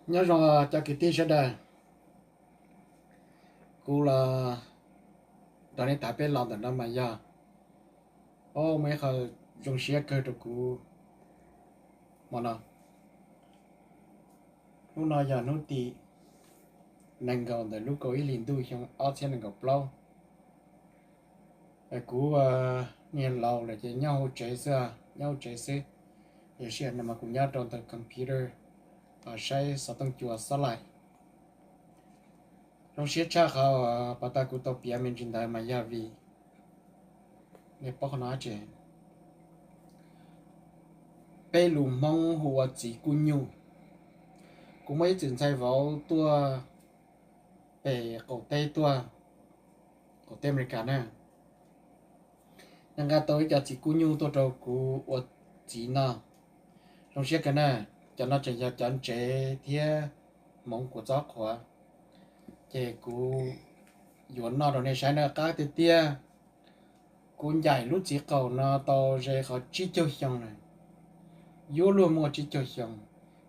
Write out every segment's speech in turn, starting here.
Nyob zoo cov kwv tij sawv daws, kuv los nrog nej tham peb los ntawm no mas yog, o, muaj ib qho zoo siab kawg rau kuv hmo no. Hnub no yog hnub tim nees nkaum ntawm lub kaum ib hlis ntuj xyoo ob txhiab nees nkaum plaub. Kuv niag laus lawm ces nyob hauv tsev xwb, nyob hauv tsev xwb. Tiam sis no mas kuv nyob rau ntawm computer saib xov tooj cua xob laim. Zoo siab tshaj qhov pas tas kuv tau piav me ntsis ntawd mas yog vim nej paub qhov no tsev, peb lus Hmoob hu ua txiv kuj nyuj. Kuv muaj ib txwm ntxhais vauv tuaj pem qaum teb tuaj, qaum teb Amelikas na, nws nqa tau ib co txiv kuj nyuj tuaj rau kuv ua txiv noj. Zoo siab kawg na, cov no tseem yog cov ntsev thiab hmoov kuv txob qhuav, ces kuv yuav noj rau nej saib na. Qab tiag tiag, kuv ncaim lub txiv qaum no tau ze qhov tsib caug xyoo na, yuav luag muaj tsib caug xyoo.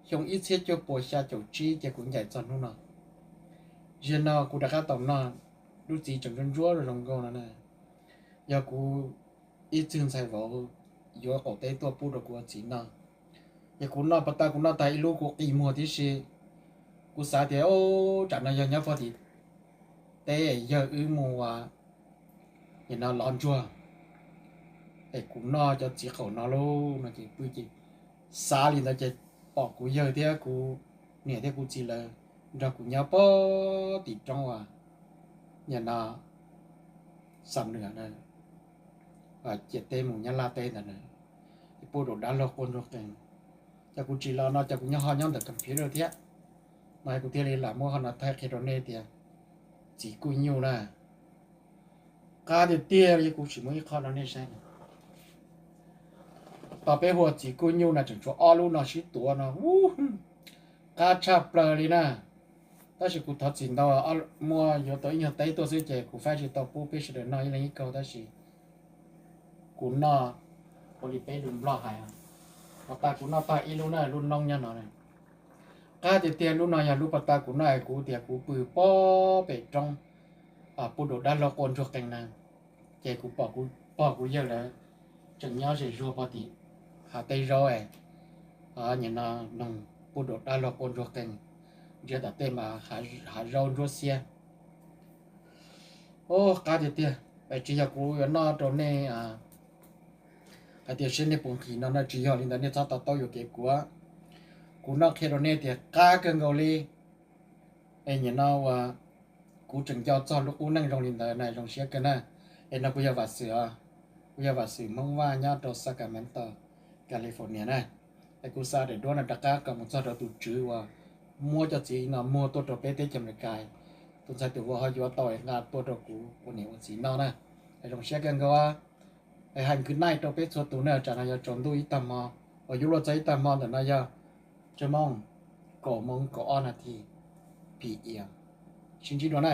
Xyoo ib txhiab cuaj pua xya caum tsib ces kuv ncaim txog hnub no. Ziag no kuv rov qab tau noj, lub txiv tseem ntsuab ntsuab zoo nkauj no na. Yog kuv ib txwg ntxhais vauv yuav qaum teb tuaj pub rau kuv ua txiv noj, ces kuv noj pas tas kuv noj tag ib lub kuv qi muag tib si. Kuv xav tias, o, tsam no yog nyob pog tim teb yawg wb mus ua, nim no lov ntsuag, es kuv noj cov txiv qaum no lauj no ces pw ces xav li ntawd ces pom kuv yawg thiab kuv niam thiab kuv txiv lawv nrog kuv nyob pog tim roob uas nim no Xam Nuam na, ciam teb mus Nyab Laj teb ntawd na, pub rau dab laug quaj ntsuag qees. Ces kuv tsis los no ces kuv nyob ho nyob ntawm computer thiab, mas kuv thiaj li lam muab qhov no thaij qhia rau nej tias txiv kuj nyuj na. Qab tiag tiag li, kuv tsis muaj ib qho rau nej saib. Tos peb hu ua txiv kuj nyuj na tseem tshuav ob lub no sib tuav no, qab tshaj plaws li na. Tab sis kuv thov txim ntau, muaj yuav tau ib nyuag teb tuaj xwb ces kuv faib tsis tau pub peb sawv daws noj ib leeg ib kaug, tab sis kuv noj ua li peb lus Nplog hais, pas tas kuv noj tag ib lub na, lub noob nyob no. Qab tiag tiag lub no yog lub pas tas kuv noj es kuv tias kuv pw pog pem roob, pub rau dab laug quaj ntsuag qees na, ces kuv pom kuv pog kuv yawg lawv tseem nyob ze zuag pog tim hav teb zaub es, nim no noog pub rau dab laug quaj ntsuag qees, ntsia tom tej mas hav zaub ntsuab xiab. O, qab tiag tiag, es tsis yog kuv yuav noj rau nej hais tias seb nej puas nqhis no na, tsis yog li ntawd, nej txhob to taub yuam kev kuv. Kuv noj qhia rau nej tias qab kawg nkaus li. Es nim no uas kuv tseem nco txog lub qub neej zoo li ntawd na, zoo siab kawg na. Es no kuv yog Vam Xwm os, kuv yog Vam Xwm Hmoob Vaj nyob rau Sacramento, California na. Es kuv xa daim duab no rov qab kom mus txog rau tus tswv uas muab cov txiv no muag tuaj rau peb teb chaws Amelikas, tus ntxhais tus vauv ho yuav tau es nqa tuaj rau kuv ua niam ua txiv noj na. Es zoo siab kawg nkaus. Es hais good night rau peb txhua tus na, tsam no yog tsaus ntuj ib tag hmo, uas yuav luag txog ib tag hmo ntawm no yog tsawg moo, kaum moo kaum ob nas this P M. Sib ntsib dua na.